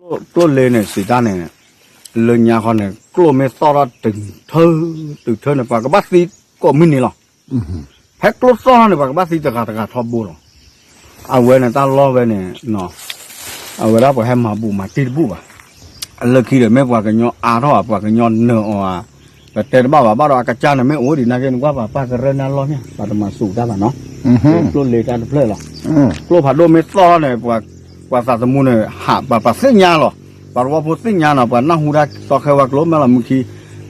ကျိၣ်လ့န့ၣ် စံးတၢ်န့ၣ် လၢညါခီန့ၣ် ကျိၣ်မ့ၢ်သီၣ်ထီၣ်တုၤထၢ တုၤထၢန့ၣ် ပှၤကဘၣ်သံကိးမုၢ်နံၤလီၤ. ဖဲကျိၣ်သီၣ်ထီၣ်န့ၣ် ပှၤကဘၣ်သံတဂၤတဂၤထီဘိလီၤ. အဝဲန့ၣ်တၢ်လီၢ်ဝဲန့ၣ် အဝဲဒၣ်ပှၤဟဲမၤဘူးမၤတံၢ်တဘူၣ်ဘၣ်. လၢခံဒီး မ့ၢ်ပှၤကညီအါထီၣ်ဧါ ပှၤကညီနၢၤအီၤဧါ ပတဲတဘၣ်ဘၣ်. ဘၣ်ဒီးအကစၢ်န့ၣ်မ့ၢ်အိၣ်ဒံးနာ်က့ နကွၢ်ပှၤပၢ်ကရၢနၤလီၢ်န့ၣ် ပှၤတမၤစူးတၢ်ဘၣ်နီၤ. ကျိၣ်လ့တၢ်တဖျၢၣ်လီၤ. ကျိၣ်ဖးဒိၣ်မ့ၢ်သီၣ်ထီၣ်န့ၣ် ပှၤသးသမူန့ၣ် ဟးပှၤ ပှၤသ့ၣ်ညါလီၤ. ပှၤသဝီဖိသ့ၣ်ညါနီၤ ပှၤနၢ်ဟူတၢ်သီခဲဝါကျိၤ မဲၢ်လီၤမူခံ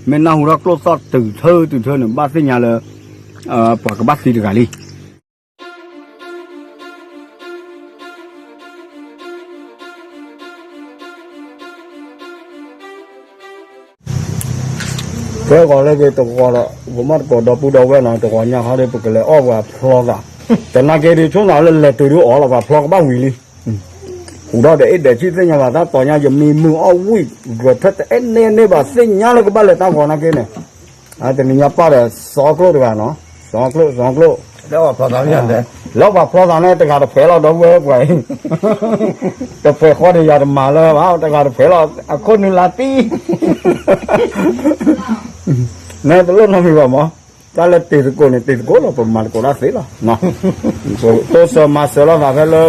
မ့ၢ်နၢ်ဟူထီၣ်ကျိၣ်သီၣ်တုၤထၢတုၤထၢန့ၣ် ဘၣ်သ့ၣ်ညါလၢ ပှၤကဘၣ်သံတဂၤလံ. ကဲဂီၤလၢက့ၤတဂီၤဒီး ပမ့ၢ်တကိးဒီပုၢ်ဒီဝဲၢ်နီၤ တဂီၤညါခီဒီး ပကလဲၤအီၣ်ပှၤဖျီသး, တနာ်က့ဒီး ဆိနၤလၢလဲၤတုၤဒ်အီၤလီၤ ပှၤဖျီကဘၣ်ဝံၤလံ. ဟူးဒီးဒီးအ့ၣ်ဒဲးဆံၣ်သ့ၣ်ညါ ပှၤတၢ်တီၤညါ ယမံမုာ်အီၣ်ဝံၣ် ဂဲၤထၢၣ်တအဲၣ်န့ၢ်န့ၢ်ဘၣ် သ့ၣ်ညါလၢကဘၣ်လဲၤတၢ်ဂီၤနာ်က့န့ၣ်, တနံၤညါပၢ်ဒီး စီၤကျိၣ်တဂၤနီၤ, စီၤကျိၣ် စီၤကျိၣ် လၢပှၤဖျီသးန့ၣ် တဂၤတဖှဲးလီၤ ဒီပုၢ်ဝဲၢ်ပှၤအံၤ, တဖှဲးဃီန့ၣ် ယၤတမၤလၢၤဘၣ် တဂၤတဖှဲးလီၤ အခိၣ်နူာ်လါတံၢ် နဲတလိၣ်နီတမံၤဘၣ်မး, တၢ်လၢတ့ၢ်သကိးန့ၣ် တ့ၢ်သကိးလီၤ ပမၤသကိးတၢ်သ့လီၤ. တိစၢၤမၤစၢၤလိာ်သးဖဲလၢ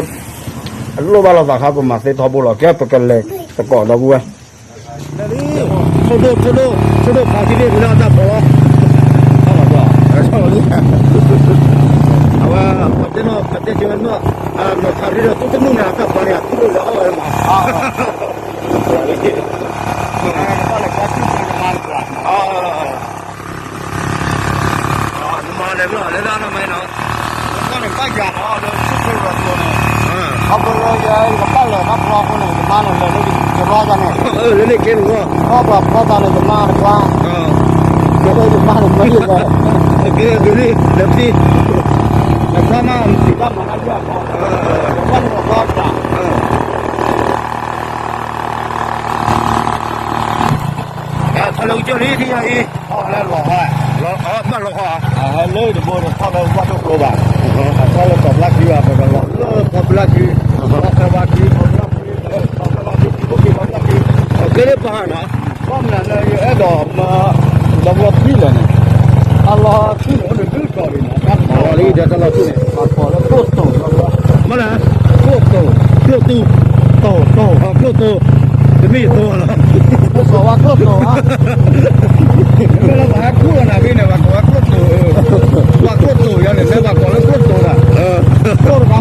အလိၣ်ဘၣ်လိာ်သးခါ ပမၤသ့ထီဘိလီၤ. ကဲ ပကလဲၤသကိးဒီပုၢ်ဝဲၢ် ထိၣ်ဒိၣ် ထိၣ်ဒိၣ် ထိၣ်ဒိၣ်ဖးကံလံ လၢအတၢ်ဖီလီၤ. အဝဲ ပတဲနီၤ ပတဲက့ၤဝဲနီၤ နီၢ်ခးရံဒီး သူတမုၢ်န့ၣ် အတၢ်ဖီန့ၣ် အသူၣ်ဒိၣ်လၢအီၣ်ဝဲမး နမၤလဲၤဘျီလဲၤဒၣ်နီၤမ့ၢ်နီၤ, နကဘၣ်ယၤနီၤ လၢဆူၣ်ဆူၣ်ရီၤကျိၤန့ၣ်, ခီဖျိလၢယကဘၣ်လဲၤတၢ်ဖျီအဃိန့ၣ် ယမါန့ၣ်လဲၤလၢယဘျီယၤန့ၣ်, လၢန့ၣ်ကဲတဘျီ, ခီဖျိဖျီသးန့ၣ် ယမါတခွါ, ယမါန့ၣ်မ့ၢ်ယၤ, ကဲဒ်န့ၣ် လဲၤဖံ, နခွါမး နစံးဘၣ်မၤတၢ်ယၤ, ယခွါန့ၣ်ဘၣ်တၢ် ထီၣ်လၢကစၢၢ်လံ ထံၣ်ညါအံၤ, လီၤ, ဘၣ်လီၤ, ဟဲလၢတဘိဒီး ထီၣ်လၢဝၣ်ဒိၣ်ကျိဘၣ်, ထီၣ်လၢကီၢ်ဘျါခံဘၣ် ပကလီၤလၢကီၢ်ဘျါခံ, ကီၢ်ဘျါခံ, ကီၢ်ဘျါခံ, ကဲလၢပှၤနီၤ, ဘၣ်မနုၤလၢယအဲၣ်ဒိးမၤ ဒီးဝဲဖံလဲၣ်န့ၣ်, အလီၤထူန့ၣ် အိၣ်ဒီးဒုးကီၢ်လံန့ၣ်, တၢ်လီၤလံဒီးတၢ်လီၤထူန့ၣ် ပှၤကိးလၢကျိၣ်တိၤ, မ့ၢ်လဲၣ်, ကျိၣ်တိၤ, ကျိၣ်တိၤ, တိၤ, တိၤ, ကျိၣ်တိၤ, တမ့ၢ်ယတိၤလီၤ, ကျိၣ်တိၤဝဲကျိၣ်တိၤဧါ, မ့ၢ်လၢပှၤဟဲခူၣ်လီၤနၤဖဲန့ၣ် ပှၤကိးဝဲကျိၣ်တိၤ, ပှၤကျိၣ်တိၤယၤန့ၣ် မ့ၢ်ပှၤကိးလၢကျိၣ်တိၤလီၤ, ကျိၣ်တခါဃီ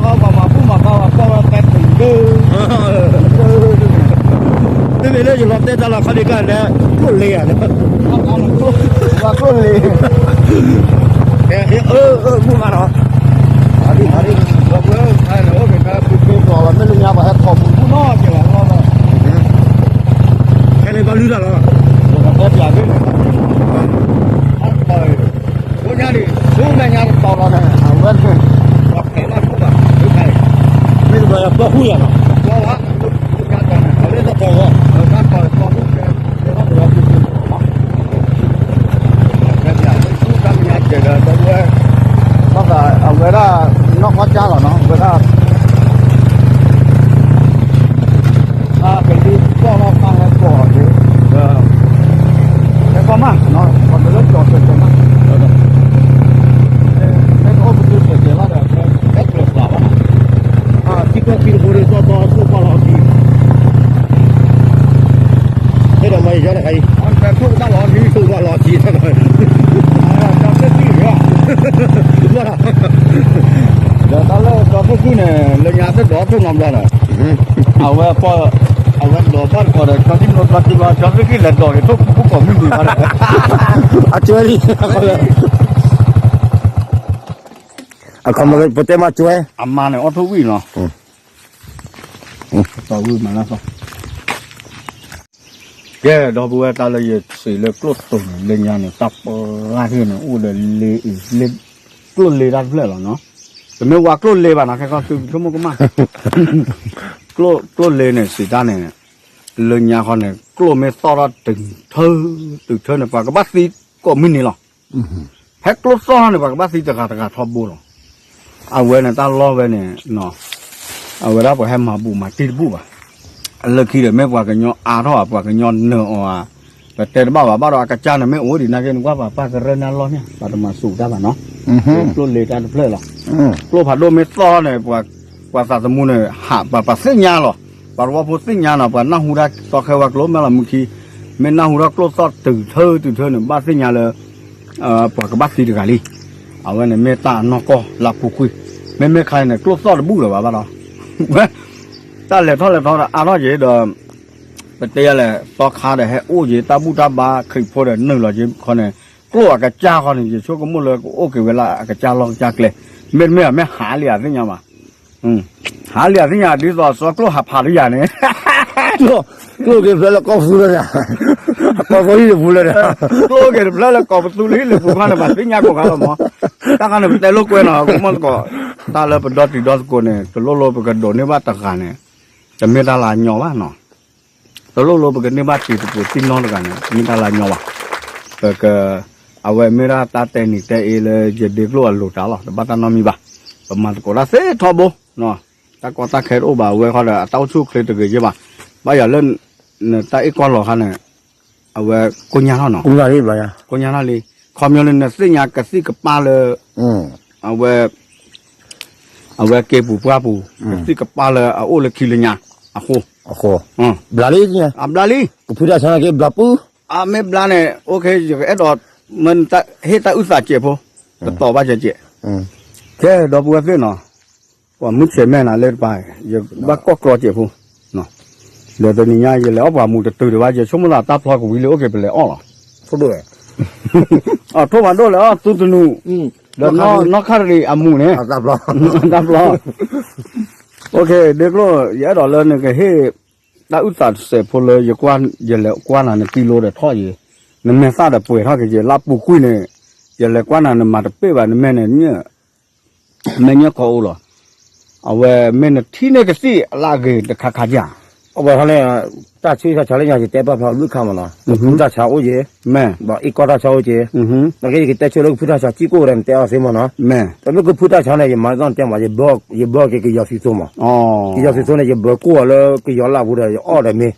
ပှၤမၤဘူၣ်မၤဘါ ပှၤကိးဝဲပဲတိၤဒၢ မ့မ့ၢ်လၢယလီၤတဲာ်တၢ်လီၤခီဒံးကါန့ၣ် ကျိၣ်လ့ဧါ, ပှၤကျိၣ်လ့, အၢ အၢ မုၢ်မးနီၤ, အဒံအဒံ, ဒီပုၢ်ဝဲၢ်အိၣ်ဖဲန့ၣ် အိၣ်က့ၤဖဲဖုကျိကျိာ်လီၤ မ့ၢ်လၢညါပှၤဟဲထီၣ်ပူၤပူၤနီၤက့ၤလီၤလီၤ, ဖဲန့ၣ်ဘၣ်လုၢ်တၢ်လီၤ, ပကတဲပၠးဖဲန့ၣ် ဖိညါန့ၣ် ဆူမဲာ်ညါတတီၤလီၤန့ၣ် အဝဲန့ၣ် ပှၤဖျဲးလၢခိၣ်ဘၣ် ဒုက္ခန့ၣ် မ့ၢ်တဘၣ်ယပျီဃုယၤလီၤ ပျီဘၣ် ညါတတီၤန့ၣ် အဝဲတတီၤလီၤ တတီၤလီၤ ဆူတၢ်မညါကဲဒီး ဒီပုၢ်ဝဲၢ် ဘၣ်သးအဝဲဒၣ် နီၢ်ကီၢ်ကၢ်လီၤနီၤ အဝဲဒၣ် အကလံၤကီၢ်လီၤ ပၢ်ဟဲကီၢ်ဒီး ဟဲကီၢ်မး ပှၤကလၢကီၢ်ကၢ်ကၢ်မး ဟဲကီၢ်ပတုၤကၢ်ကၢ်လီၤဒီး ဟဲကျၢၤပှၤဘၣ် ထံကီၢ်ခံတဘိဒီး သီသီ သူၣ်ကီၢ်လီၤအခံ ဟဲဒီးမၤယၤတခါအံၤ သူၣ်ကီၢ်လီၤအခံ ဘၣ်ဒီး ဒီးတၢ်လၢကီၢ်ခိၣ်ခုၣ်န့ၣ် လၢညါသ့ၣ်ဒီးထိၣ်နီတဘျီဒီး အဝဲပီၢ် အဝဲဒိးဘၣ်တကိးဒီး ကၠီသံၣ်နိဘျီခံဘျီ ကၠီသံၣ်ကံၣ်လဲၤဒိးက့ၤထိၣ်ခိၣ်ခိၣ်ကိးမုၢ်နံၤဘၣ်ဒီး အကၠွဲလံ အခီမ့ၢ်ပတဲမးကၠွဲ အမါန့ၣ်အီၣ်ထိၣ်ဝံၣ်လီၤ တီၢ်ဝံၣ်မးလၢ ကဲ ဒီပုၢ်ဝဲၢ် တၢ်လၢယစံးလၢကျိၣ်တိၤန့ၣ် လၢညါန့ၣ် တၢ်ပှၢ်ဟ့ၣ်န့ၣ် အိၣ်ဒီးလ့အံၤ လ့ ကျိၣ်လ့တၢ်တဖျၢၣ်လီၤနီၤ တမ့ၢ်ဝါကျိၣ်လ့ဘၣ်နီၤ ခဲကီၢ်သုဆိကမိၣ်ကမၣ် ကျိၣ် ကျိၣ်လ့န့ၣ် စံးတၢ်န့ၣ် လၢညါခီန့ၣ် ကျိၣ်မ့ၢ်သီၣ်ထီၣ်တုၤထၢ တုၤထၢန့ၣ် ပှၤကဘၣ်သံကိးမုၢ်နံၤလီၤ ဖဲကျိၣ်သီၣ်ထီၣ်န့ၣ် ပှၤကဘၣ်သံတဂၤတဂၤထီဘိလီၤ အဝဲန့ၣ်တၢ်လီၢ်ဝဲန့ၣ် အဝဲဒၣ်ပှၤဟဲမၤဘူးမၤတံၢ်တဘူၣ်ဘၣ် လၢခံဒီးမ့ၢ်ပှၤကညီအါထီၣ်ဧါ ပှၤကညီနၢၤအီၤဧါ, ပတဲတဘၣ်ဘၣ် ဘၣ်ဒီးအကစၢ်န့ၣ်မ့ၢ်အိၣ်ဒံးနာ်က့ နကွၢ်ပှၤပၢ်ကရၢနၤလီၢ်န့ၣ် ပှၤတမၤစူးတၢ်ဘၣ်နီၤ, ကျိၣ်လ့တၢ်တဖျၢၣ်လီၤ, ကျိၣ်ဖးဒိၣ်မ့ၢ်သီၣ်န့ၣ် ပှၤသးသမူန့ၣ် ဟးပှၤပှၤသ့ၣ်ညါလီၤ, ပှၤတဝီဖိသ့ၣ်ညါနီၤ ပှၤနၢ်ဟူတၢ်သီခဲဝဲကျိမ့ၢ်လီၤမူခံ, မ့ၢ်နၢ်ဟူထီၣ်ကျိၣ်သီၣ်တုၤထၢတုၤထၢန့ၣ် ဘၣ်သ့ၣ်ညါလၢ ပှၤကဘၣ်သံတဂၤလံ, အဝဲန့ၣ်မ့ၢ်တၢ်အနီၢ်ကီၢ်လၢပူၤကွံာ်, မ့မ့ၢ်ခါအံၤန့ၣ် ကျိၣ်သီၣ်တဘူၣ်လၢၤဘၣ်ဘၣ်ဒီး တၢ်လဲၤထီၣ်လဲၤထီဒီးအါထီၣ်က့ၤဒီး ပတဲယၤလဲၣ် သီခါဒီးဟဲအိၣ်က့ၤ တၢ်ဘူၣ်တၢ်ဘါခရံာ်ဖိဒီးနုာ်လီၤက့ၤခီန့ၣ် ကျိၣ်အကစၢ်ခီန့ၣ် ယဆိကမိၣ်လၢကအိၣ်က့ၤဝဲလၢအကစၢ်လီၢ်ကစၢ်ကျဲ, မ့တမ့ၢ်မ့ၢ်ဟးလံအသ့ၣ်ညါဘၣ်, ဟးလံအသ့ၣ်ညါ ဒ်သိးစီကျိၣ်ဟးဖးတယၤန့ၣ် ကျိၣ်က့ၤတဖျၢၣ်လၢကီၢ်ပသူလၢန့ၣ်, ကီၢ်ပသူဟံၣ်တပူၤလၢန့ၣ်, ကျိၣ်က့ၤတဖျၢၣ်လၢကီၢ်ပသူလၢဟံၣ်လၢပူၤခါန့ၣ် ဘၣ်သ့ၣ်ညါကိးဂၤလီၤမး, တၢ်ခါန့ၣ် ပတဲလိာ်ကွဲနီၤ ကမီၢ်သကိး, တၢ်လၢပဒီတံၤဒီသကိးန့ၣ် တလိၣ်လိၣ်ပကဒိးန့ၢ်ဘၣ်တဂၤန့ၣ် တမ့ၢ်တၢ်လၢအညီဘၣ်နီၤ တလိၣ်လိပကန့ၢ်ဘၣ်တံၤသကိးတံၢ်နီတဂၤန့ၣ် မ့ၢ်တၢ်လၢအညီဘၣ်. ပက, အဝဲမ့ၢ်ဒၣ်တၢ်တဲနံၤတဲအ့လၢယဒ့ကျိၣ်အလိၤတၢ်လီၤ တဘၣ်တၢ်နီတမံၤဘၣ်. ပမၤသကိးတၢ်သ့ထီဘိ, တၢ်ကီတၢ်ခဲတအိၣ်ဘၣ် အဝဲဃီဒီး အတၢ်အိၣ်ဆူၣ်အိၣ်ချ့တဂ့ၤယ့ၢ်ဘၣ်. ဘၣ်ယၤလၢ နတၢ်အ့ၣ်ကီၢ်လီၤခါန့ၣ် အဝဲကိညါထီၣ်နီၤ, ကိညါထီၣ်လံ. ခီပညီလၢနသ့ၣ်ညါကသံၣ်ကပၢ်လၢ အဝဲ အဝဲက့ၤပူၤပှၢ်ပူၤ ကသံၣ်ကပၢ်လၢအအိၣ်လၢခံလၢညါအဃိ, အဃိ, ဘျါလံ, အဘျါလံ, ကဖုတၢ်ဆါက့ၤဘျါပူၤ, အမ့ၢ်ဘျါန့ၣ် အိၣ်ခ့ ယကအဲၣ်ဒိး မ့ၢ်ဟ့ၣ်တၢ်အုၣ်သးစဲးဖိ, တတီၤဘၣ်စဲးစဲး, ကဲ ဒီပုၢ်ဝဲၢ်သ့ၣ်နီၤ, ပှၤမုၢ်ဆဲးမဲာ်နၤလၢတပၤ, ယဘၣ်ကီၢ်ကျီစဲးဖိ ဒီးတနံၤညါ ယလဲၤအီၣ်ပှၤမူတတုၤဒံးဘၣ် ယဆိကမိၣ်သးတၢ်ဖျီကဝံၤလံ အိၣ်က့ၤပလဲၤအီၣ်လီၤ. ထိၣ်ဖးဒိၣ်လဲၤအီၣ်သူတနူၤ, ဒီးနီၢ်ခါရံၣ်အမူန့ၣ်, တၢ်ဖျီ, ဒ့ကျိၣ် ယအဲၣ်ဒိးလၢနကဟ့ၣ် တၢ်အုၣ်သးစဲးဖိလၢ ယလဲၤကွၢ်နၤ နကံလိဒီးထီၣ်ယံၤ, နမဲာ်သၣ်ဒီးပှဲၤထီၣ်က့ၤယံၤ လၢပူၤကွံာ်န့ၣ်, ယလဲၤကွၢ်နၤ နမၤတပ့ၢ်ဘၣ် နမဲာ်န့ၣ် မဲာ်ညၣ်ခီအိၣ်လီၤ. အဝဲမ့ၢ်နထံၣ်န့ၢ်ကသံၣ်အလၢအဂ့ၤတခါခါဧါ. အဝဲဟီန့ၣ် တၢ်ဆူးတၢ်ဆါလၢညါ ယတဲဘၣ်ဖျါလွံၢ်ခါမးနီၤ, ကဖုတၢ်ဆါအိၣ်က့ၤ, ဒီးအ့ၣ်ကီၢ်တၢ်ဆါအိၣ်က့ၤ, နာ်က့ယကတဲဆိလၢကဖုတၢ်ဆါစံၣ်ကိၣ်ဒီး နတဲအီၤသ့မးနီၤ, တမ့ၢ်ကဖုတၢ်ဆါန့ၣ် ယမၤသီၣ်နတဲမး ယဘၢက့ၤကယီၤသံသိမး, ကယီၤသံသိန့ၣ် ယဘၢကိၢ်အီၤလၢကယီၤလၢ်ပူၤဒီး ယအီၣ်ဒီးမ့ၢ်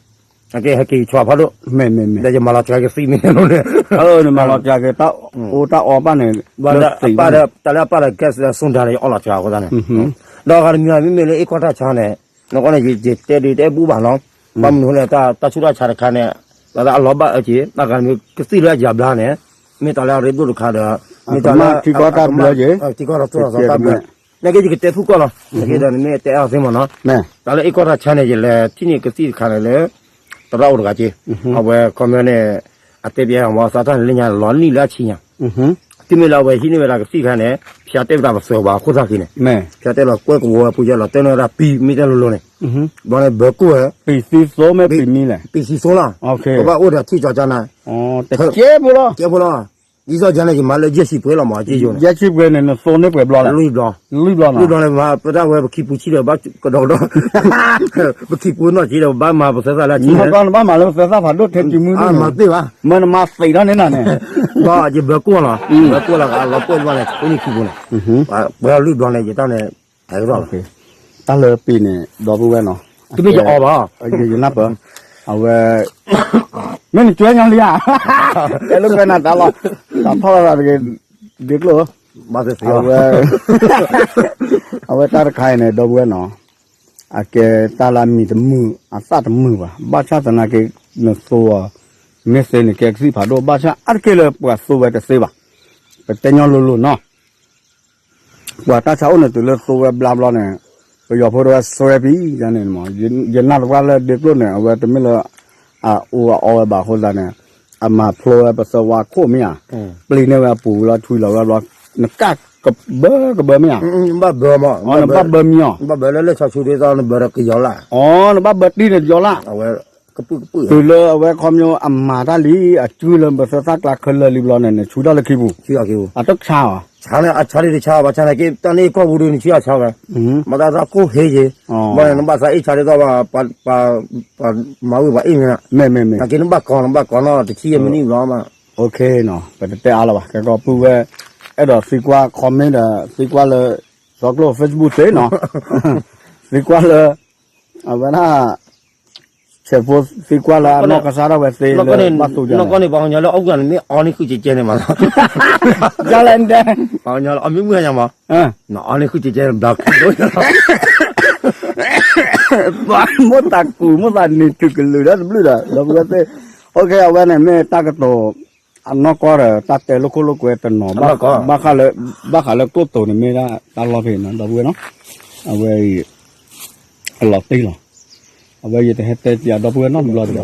အကဲဟဲက့ၤယဆွးဖးဒိၣ်, ဒီးယမၤလီၤစှၤကသံၣ်မ့ၢ်န့ၣ်, မ့ၢ်မၤလီၤစှၤက့ၤတၢ်အိၣ်တၢ်အီဘၣ်န့ၣ်, တၢ်လၢအပၢ်ဒီး ကဲစံးဒီးယအီၣ်လီၤစှၤအဃိသတးန့ၣ်, ဒီးအဂၤတမံၤမ့မ့ၢ်လၢအ့ၣ်ကီၢ်တၢ်ဆါန့ၣ်, နကွၢ်န့ၣ် ယတဲဒုးတအဲၣ်ဘူၣ်ဘၣ်နီၤ, ဘၣ်မနုၤဃိလဲၣ် တၢ်ဆူးတၢ်ဆါတခါန့ၣ်, လၢအလီၤဘၣ်အၢက့ၤ တၢ်ဂၤတမံၤကသံၣ်လၢအယၤဘျါန့ၣ်, မ့ၢ်တၢ်လၢအရ့ဒိၣ်တခါဒီး, မ့ၢ်တၢ်လၢ ထံကီၢ်တၢ်ဘျၢက့ၤ, ထံကီၢ်တၢ်သိၣ်တၢ်သီတၢ်ဘျၢ, နာ်က့ယကတဲဖုၣ်ကီၢ်လီၤ, နာ်က့ဒီးနမ့ၢ်တဲအီၤသ့မးနီၤ, တၢ်လၢအ့ၣ်ကီၢ်တၢ်ဆါန့ၣ် ယလဲၤထံၣ်န့ၢ်ကသံၣ်တခါန့ၣ်လၢ သရၣ်အိၣ်တဂၤက့, အဝဲခီပညီန့ၣ်, အတဲပျဲမ့ၢ်သးတၢ်န့ၣ်လၢညါလီၤနံၣ်လၢအဆံညါ, တုၤမ့ၢ်လၢအဝဲဟံးန့ၢ်ဝဲဒၣ်ကသံၣ်တခါန့ၣ် ဖၠါတဲဝဲဒၣ်ပသွဲၣ်ဘၣ်အဃိသတးက့ၤန့ၣ်, ဖၠါတဲလီၤကွဲကဝီၤဝဲပူၤယဲလီၤတဲန့ၢ်ဝဲဒၣ်ပံၤမ့ၢ်တဲလိၤလိၤန့ၣ်, ဘျီန့ၣ်ဘၢကိၢ်ဝဲ, ပံၤသံသိမ့ၢ်ပံၤမံလဲၣ်, ပံၤသံသိလီၤ, ပဘၣ်အိၣ်ဒီးထံၣ်ကၠီကၠါနၤ, တကဲဖိလီၤ, ကဲဖိလီၤ, ဒ်သိးယၤန့ၣ် ယမၤလၢယဲၢ်ဆံပှဲၤလီၤမး က့ယိၤန့ၣ်, ယဲၢ်ဆံပှဲၤန့ၣ် နသိန့ၢ်ပှဲၤဘျီလဲၣ်, လွံၢ်ဘျီ, လွံၢ်ဘျီန့ၣ် မၤပတၢ်ဝဲပခံပူၤဆံဒီးဘၣ်ကဒီးကဒီး, ပခံပူၤနီၢ်က့ဒီး ဘၣ်မၤပသဲသၣ်လၢအဆံန့ၣ်, နဘၣ်မၤလၢပသဲသၣ်ဖးဒိၣ်ထဲစုမုၢ်န့ၣ်, မၤသ့ဘၣ်, မ့ၢ်နမၤသံးထီၣ်န့ၣ်နၤန့ၣ်, ဒီးယဘၢကိၢ်လီၤ, ဘၢကိၢ်လီၤ အလီၤပှဲၤဘျီန့ၣ် ကိးနံၣ်ခံပူၤန့ၣ်, ပှဲၤလွံၢ်ဘျီန့ၣ် ယတၢ်န့ၣ်, တၢ်လၢပံၤန့ၣ် ဒီပုၢ်ဝဲၢ်နီၤ, တမ့ၢ်ယအီၣ်ဘၣ်, ယနၢ်ပၢၢ်, အဝဲ မ့ၢ်နကွဲညီလံဧါ, တဲလိာ်ကွဲနၤတၢ်လီၤ, တၢ်ထီၣ်လီၤသးတဂ့ၤ, ဒ့ကျိၣ်, အဝဲ, အဝဲတၢ်တခါအံၤန့ၣ် ဒီပုၢ်ဝဲၢ်နီၤ, အကဲတၢ်လၢအမံၤတမုာ် အသၣ်တမုာ်ဘၣ်, ဘၣ်ဆၣ်သနာ်က့ နသိအီၤ, မ့ၢ်သ့န့ၣ် ကဲကသံၣ်ဖးဒိၣ် ဘၣ်ဆၣ်အါတက့ၢ်လၢပှၤသိဝဲတသ့ဘၣ်, ပတဲညီလိၤလိၤနီၤ ပှၤတၢ်ဆါအိၣ်န့ၣ် တုၤလၢသိဝဲဘျါဘျီန့ၣ်, ပယီၤဖိတဝဲစွဲပံၤန့ၣ်မး, ယနာ်သပှၢ်လၢဒ့ကျိၣ်န့ၣ် အဝဲတမ့ၢ်လၢ အအိၣ်အအီဝဲဘၣ်အဃိသတးန့ၣ်, အမၤဖျိဝဲပသဝါခိၣ်မ့ၢ်ဧါ, ပျံၤန့ၢ်ဝဲအပူၤလီၤထွံလီၤဝဲဘျီ, နကၣ်ကဘၢကဘၢမ့ၢ်ဧါ, နဘၣ်ဘၢမး, နဘၣ်ဘၢမံၤအီၤ, နဘၣ်ဘၢလၢလၢဆီဆူဒ်သိးနဘၢဒီးကယီၤလၢ်, နဘၣ်ဘၢတံၢ်န့ၣ်ယီၤလၢ် တုၤလၢအဝဲခီပညီအမၤတၢ်လံ အစုလၢပသၢသၣ်ကျါခဲလၢာ်လံဘျီန့ၣ် နဆူထီၣ်လၢခံပူၤ, အတၢ်ဆါဧါ, ဆါန့ၣ် အဆါဒ်တဆါ ဘၣ်ဆၣ်န့ၣ်က့ တၢ်န့ၣ်ကီၢ်ပူၤဒုးနဆါအဆါဝဲ, ဘၣ်တၢ်သၣ်ခိၣ်ဟ့ယ့ၤ, ဘၣ်န့ၣ် နဘၣ်သးအ့ၣ်ဆါဒ်သိး ပှၤမၤဝံၤပှၤအ့ၣ်န့ၣ်, နာ်က့နဘၣ်ကီၤ နဘၣ်ကီၤနီၢ်တဆံယဲၢ်မံးနံးဘျီမး, ပတတဲအါလၢၤဘၣ် ကဲကီပုၢ်ဝဲၢ်, အဲၣ်ဒိးသံကွၢ် comment ဒီး သံကွၢ်လၢ စီကျိၣ် Facebook သ့နီၤ, သံကွၢ်လၢ အဝဲဒၣ် ဆဲးဖိသံကွၢ်လၢအနီၢ်ကစၢ်ဒၣ်ဝဲသ့လၢဘၣ်သိယၤလဲၣ်, နီၢ်ကီၢ်န့ၣ် ပှၤကညီလၢအအိၣ်ဂၤန့ၣ် မ့ၢ်အီန့ၢ်ဃုာ်ကဲကဲန့ၣ်မးလီၤ, ယလဲၣ်, ပှၤကညီလၢအမ့ၢ်မုၢ်ဂၤညါမး, အီန့ၢ်ဃုာ်ကဲကဲန့ၣ် ဘျီခံဒိၣ်ညါလီၤ, မိၢ်သးကူး မိၢ်သးနံၤတုၤကလုာ်ဒီးတဘျုးဒီး ဒီပုၢ်ဝဲၢ်သ့ၣ်, အဝဲန့ၣ်မ့ၢ်တၢ်ကတိၤ အနီၢ်ကီၢ်ဒီး တၢ်တဲလိာ်ခိၣ်လိာ်ကွဲတနီၤ, ဘၣ်ဃးလၢကျိၣ်တိၤန့ၣ်မ့ၢ်ဒၣ်တၢ်လီၢ်ဖဲန့ၣ် ဒီပုၢ်ဝဲၢ်နီၤ, အဝဲအံၤ အလီၤတံၢ်လီၤ, အဝဲယတဟဲတဲပၠးဒီပုၢ်ဝဲၢ်နီတဘျီတဂၤ, တ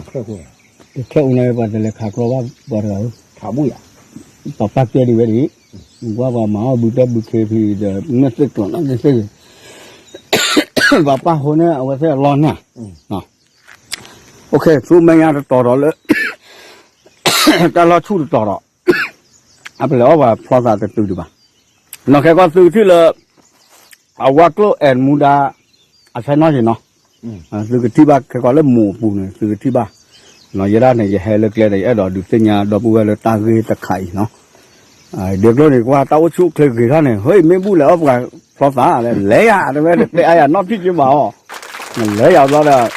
ချၢၣ်အူန့ၣ် ပှၤတလဲၤခးကြီဘၣ်ပှၤတဂၤဧၢ, ပှၤပာ်ကဲဒံးဝဲဒၣ်, ကွၢ်ပှၤမၤအီၣ်ဘုတၢ်ဘုခ့ဖံဒီး မ့ၢ်သ့ၣ်ကျိၤနီၣ်သ့ၣ်သ့ၣ်, ပှၤပာ်ဃိန့ၣ် အဝဲသ့ၣ်အလီၢ်န့ၣ်, ဆူမဲာ်ညါတတီၤဒီးလၢ တၢ်လီၢ်ဆူၣ်တတီၤဒီး အပလဲၤအီၣ်ပှၤဖျီသးတတုၤဒံးဘၣ်, နီၢ်ခဲကီၢ်သုကထံၣ်လၢ အဝါကျိၣ်အဲၣ်မူဒါ အဆဲနီၣ်ယံၤနီၤ, သုကထံၣ်ဘၣ်ခဲကီးလၢမိၢ်အပူၤန့ၣ် သုကထံၣ်ဘၣ်, ယဲဒၣ်န့ၣ် ယဟဲလၢကျဲဒီး ယအဲၣ်ဒိးဒုးသ့ၣ်ညါဒီပုၢ်ဝဲၢ်လၢတၢ်ဂ့ၢ်တခါအံၤနီၤ, ဒ်ကျိန့ၣ် ကွၢ်တၢ်အိၣ်ဆူၣ်အိၣ်ချ့ဂ့ၤထီၣ်န့ၣ် ဟဲမ့ၢ်ဘူၣ်လဲၤအီၣ်ပှၤဖျီသးလဲၣ်, လဲၤယၤတဝဲတတဲအါယၤနီတထံၣ်က့ဘၣ်အီၤ, လဲၤယၤဘျီဒီး ဒီး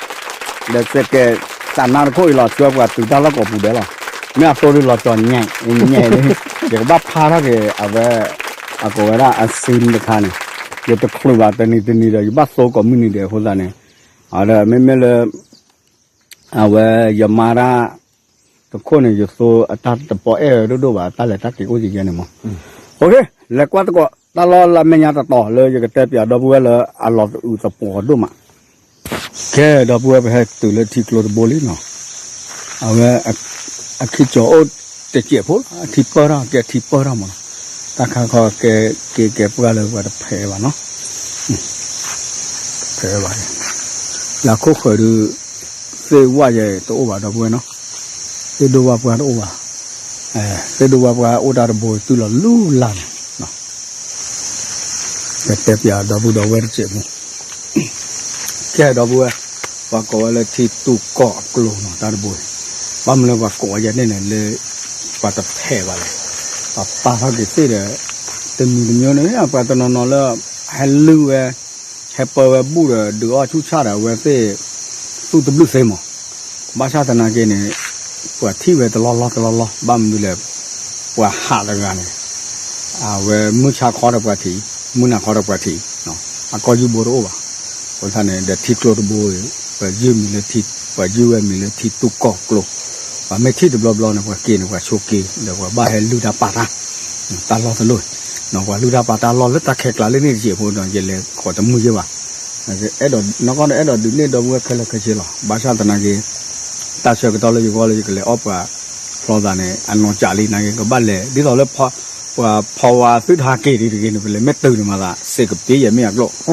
စဲးကဲး တၢ်နါတခိၣ်အံၤလီၤ ဆှၢပှၤတုၤတၢ်လီၢ်ကိးပူၤဒဲးလီၤ, မ့ၢ်အသိဒုးလီၤကၠီၤညါ ညါ, ယကဘၣ်ဖးထီၣ်က့ၤအဝဲ အကိးဝဲဒၣ်အစ့တခါန့ၣ်, ယတချုးဘၣ်တနံၤတနံၤဒီး ယဘၣ်သိကိးမုၢ်နံၤဒဲးအဃိသတးန့ၣ်, ဒီးမ့မ့ၢ်လၢ အဝဲယမါတၢ်တခိၣ်န့ၣ် ယသိအတၢ်တပီၤအဲၣ်ဒိၣ်ဒိၣ်ဘၣ် တၢ်လဲၤတၢ်က့ၤအိၣ်ကယဲၢ်န့ၣ်မး, လဲၤကွၢ်သကိး တၢ်လီၢ်လၢမဲာ်ညါတတီၤလၢယကတဲပၠးဒီပုၢ်ဝဲၢ်လၢအလီၤသအုးသပှီၤဒိၣ်မး ကဲ ဒီပုၢ်ဝဲၢ် ပဟဲတုၤလၢထံကျိတဘိလံနီၤ, အဝဲ အခံကၠီၤအိၣ်တစဲးဖိလီၤ, အထံပၢၢ်ထီၣ် ကဲထံပၢၢ်ထီၣ်မးနီၤ, တၢ်ခါခီကဲ ကဲကဲပှၢ်လၢပှၤတဖဲးဘၣ်နီၤ, တဖဲးဘၣ်, လၢခိၣ်ဃၢၤဒုး သ့ၣ်ဝၣ်ယဲတအိၣ်ဘၣ် ဒီပုၢ်ဝဲၢ်နီၤ, သ့ၣ်ဒိၣ်ဝၣ်ပှၢ်တအိၣ်ဘၣ်, သ့ၣ်ဒိၣ်ဝၣ်ပှၢ်အိၣ်တၢ်တဘိတုၤလီၤလူလၢ်န့ၣ် ကတဲပၠးဒီပုၢ်ဒီဝဲၢ်တစဲးဖိ, ကဲ ဒီပုၢ်ဝဲၢ်, ပှၤကိးဝဲလၢထံတူၢ်ကီၢ်အကျိၤနီၤ တၢ်တဘိ, ဘၣ်မနုၤလၢပှၤကိးဝဲယဲန့ၣ်န့ၣ်လၢ ပှၤတဖဲးဘၣ်လဲၣ်, ပှၤပာ်ထီၣ်က့ၤသ့ၣ်ဒီး တမံၤတမံၤန့ၣ် ပှၤတနီၤနီၤလၢ ဟဲလုၢ်ဝဲ ဟဲပၢဝဲဘူၣ်ဒီး ဒုးအီၣ်ဆူၣ်ဆၣ်ဒီး အဝဲသ့ၣ် သူၣ်တဘျုးသ့မး, ဘၣ်ဆၣ်သနာ်က့န့ၣ် ပှၤထံၣ်ဝဲတလီၢ်လီၢ်တလီၢ်လီၢ် ဘၣ်မနုၤလဲၣ်, ပှၤဟးတဂၤန့ၣ် အဝဲမုၢ်ဆါခီဒီးပှၤထံး, မုၢ်နၤခီဒီးပှၤထံး, အကီၢ်ယူၢ်ဘိတအိၣ်ဘၣ်, အဃိသတးန့ၣ် ဒီးထံကျိတဘိ ပယုၢ်မံၤလၢထံ, ပှၤယုၢ်ဝဲမံၤလၢထံတူၢ်ကီၢ်ကျိၤ, ပှၤမ့ၢ်ထံၣ်တဘျီဘျီန့ၣ် ပှၤက့ၤန့ၣ် ပှၤဆိးက့ၤ ဒီးပှၤဘၣ်ဟဲလုၢ်တၢ်ပာ်တၢ်, တၢ်လီၢ်တလီၢ်, ပှၤလုၢ်တၢ်ပာ်တၢ်လီၢ်လၢတၢ်ခဲကျါလၢန့ၣ်တစဲးဖိဒီး ယလဲၤဃီၤတမုာ်ယဲဘၣ် အဲၣ်ဒိး နီၢ်ကီၢ်ဒီး အဲၣ်ဒိးဒုးနဲၣ်ဒီပုၢ်ဝဲၢ်ခဲလၢာ်ခဲဆ့လီၤ. ဘၣ်ဆၣ်သနာ်က့ တၢ်ဆၢကတီၢ်လၢယဂီၢ်လၢယကလဲၤအီၣ်ပှၤဖျီသးန့ၣ် အနီၢ်ကၠးလံ နာ်က့ ကဘၣ်လဲၤ ဒ်သိးလၢ ပှၤဖီဝါသုတဟးက့ၤဒံးတဂ့ၤန့ၣ် ပလဲၤမ့ၢ်တုၤန့ၣ်မးသး စ့းကပ့ၤယဲၢ်မ့ၢ်အကျိၣ် အ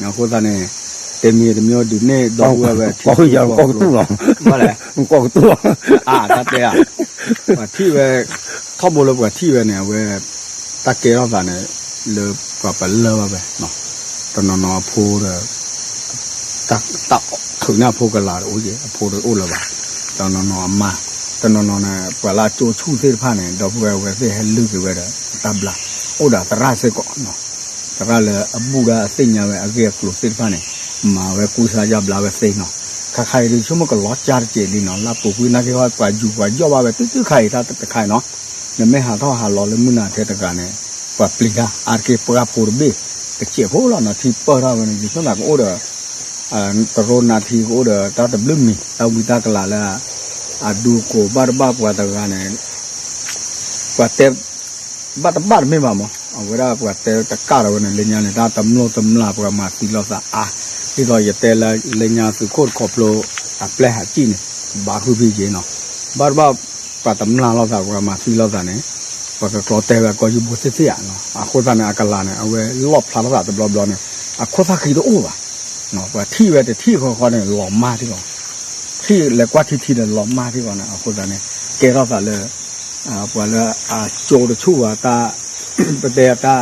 ဃိသတးန့ၣ် တမံၤတမံၤဒုးနဲၣ်ဒီပုၢ်ဝဲၢ်ဝဲ ထံကျိကီၢ်ကျိၤ ဘၣ်လဲၣ် ကီၢ်ကတူၢ်လီၤ အါ တၢ်တဲဧါ ပှၤထံၣ်ဝဲ ထီဘိလၢပှၤထံၣ်ဝဲန့ၣ် အဝဲ တၢ်ကဲထီၣ်သးန့ၣ် လၢပှၤပလၢၢ်ဘၣ်ဝဲ တနီၤနီၤအဖိဒီး တၢ်ထုးန့ၢ်အဖိကလာ်တအိၣ်က့ အဖိတအိၣ်လၢၤဘၣ် တနီၤနီၤအမါ တနီၤနီၤန့ၣ် ပှၤလၢအကၠိဆူၣ်သ့ၣ်တဖၣ်န့ၣ် ဒီပုၢ်ဝဲၢ်ဝဲသ့ၣ်ဟဲလုၢ်က့ၤဝဲဒီး တၢ်ဘျါ အိၣ်ဒီးသရၣ်စ့ၢ်ကီး သရၣ်လၢအဘူၣ်ဒၣ်အသ့ၣ်ညါဝဲအဂ့ၢ်အကျိၤသ့ၣ်တဖၣ်န့ၣ် မၤဝဲကူစါယါဘျါဝဲသ့နီၤ ခါခါအံၤဒ်ဆိကမိၣ်ကလီၤကၢ်တကဲးလံနီၤ လၢအပူၤကွံာ်နာ်က့ဟီ ပှၤယူၤပှၤယီၣ်ဘၣ်ဝဲတုၤတုၤခါအံၤတၢ်တခါအံၤနီၤ နမ့ၢ်ဟးထီၣ်ဟးလီၤလၢမုၢ်နၤထဲတဂၤန့ၣ် ပှၤပျံၤတၢ် အါတက့ၢ်ပှၢ်ဖိတဘ့ၣ် တစဲးဖိလီၤနီၤ ထံပၢၢ်ထီၣ်ဝဲန့ၣ် ယဆိကမိၣ်ကအိၣ်ဒီး တရိနါထံကအိၣ်ဒီးတၢ်တဘျုးမံၤ တၢ်ဝံတၢ်ကလၤလၢ အဒူအကိးဘၣ်တဘၣ်ပှၤတဂၤန့ၣ် ပှၤတဲ ဘၣ်တဘၣ်တမ့ၢ်ဘၣ်မး အဝဲဒၣ်ပှၤတဲတကၣ်ဒီးဝဲန့ၣ် လၢညါန့ၣ် တၢ်တမျိၢ်တမျာ်ပှၤမၤသံလိာ်သးအါ ဒ်သိးယတဲလၢ လၢညါသုးခိၣ်တခီဖျိ အပျဲၢ်ဟးကံၣ်န့ၣ် ဘၣ်ဃုဖံက့ၤနီၤ ဘၣ်တဘၣ်ပှၤတမျာ်လိာ်သး ပှၤမၤသံလိာ်သးန့ၣ် ပှၤကကျီတဲဝဲကီၢ်ယူၢ်ဘိသ့ၣ်သ့ၣ်ဧါ အဃိသတးန့ၣ် အကလၤန့ၣ် အဝဲလီၣ်ဖျါလိာ်သးတဘျီဘျီန့ၣ် အခိၣ်သၣ်ဃံတအိၣ်ဘၣ် ပှၤထံၣ်ဝဲတထံၣ်ဃီဃီန့ၣ် လီၤမၢ်ထံလီၤ ထံၣ်လဲၤကွၢ်ထံထံဒီးလီၤမၢ်ထံလီၤန့ၣ် အဃိသတးန့ၣ် ကဲထီၣ်သးလၢ ပှၤလၢအကၠိတဆူၣ်ဝဲတၢ် ပတဲတၢ်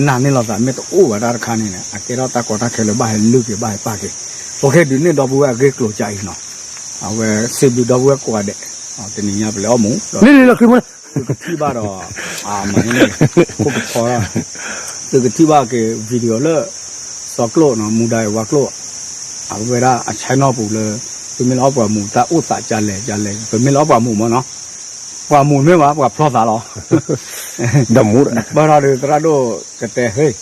နာ်န့ၢ်လိာ်သးမ့ၢ်တအိၣ်ဘၣ်တၢ်တခါန့ၣ် အကဲထီၣ်တၢ်ကီတၢ်ခဲလၢဘၣ်ဟဲလုၢ်က့ၤဘၣ်ဟဲပာ်က့ၤ ပကဟဲဒုးနဲၣ်ဒီပုၢ်ဝဲၢ်အဂ့ၢ်ကျိၤကၢ်အံၤနီၤ အဝဲစံးဘျုးဒီပုၢ်ဝဲၢ်ကိးဂၤဒဲး တနံၤညါပလဲၤအီၣ်မူ လံလံလီၤခံမူ သုကထံၣ်ဘၣ်ဒီး မၤန့ၣ် ခိၣ်ကဖီ သုကထံၣ်ဘၣ်က့ၤ video လၢ စီၤကျိၣ်နီၤ မူဒါအံၤဝါကျိၣ် အဝဲဒၣ်အ channel ပူၤလၢ ပမ့ၢ်လၢအီၣ်ပှၤမူး တၢ်အိၣ်သးကလဲၣ်ကလဲၣ် ပမ့ၢ်လၢအီၣ်ပှၤမူးမ့ၢ်နီၤ, ပှၤမူးမ့ၢ်ဘၣ် ပှၤဖျီသးလီၤ. ပၢၢ်ထီၣ်ဒီးသရၣ်ဒိၣ်ကတဲဟ့ၣ်,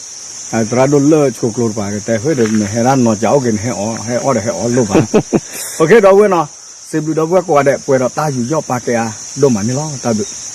သရၣ်ဒိၣ်လၢၢ်ဆိကျိတပၤ ကတဲဟ့ၣ်ဒီး မ့ၢ်ဟဲဒၣ်နီၤကးအိၣ်က့ၤန့ၣ် ဟဲအီၣ်ဒီးဟဲအီၣ်လိၣ်ဘၣ်. ဒီပုၢ်ဝဲၢ်နီၤ, စံးဘျုးဒီပုၢ်ဝဲၢ်ကိးဂၤဒဲး ပှဲၤဒီးတၢ်ယူးယီၣ်ပာ်ကဲအါဒိၣ်မးန့ၣ်လီၤ. တၢ်ဘျုး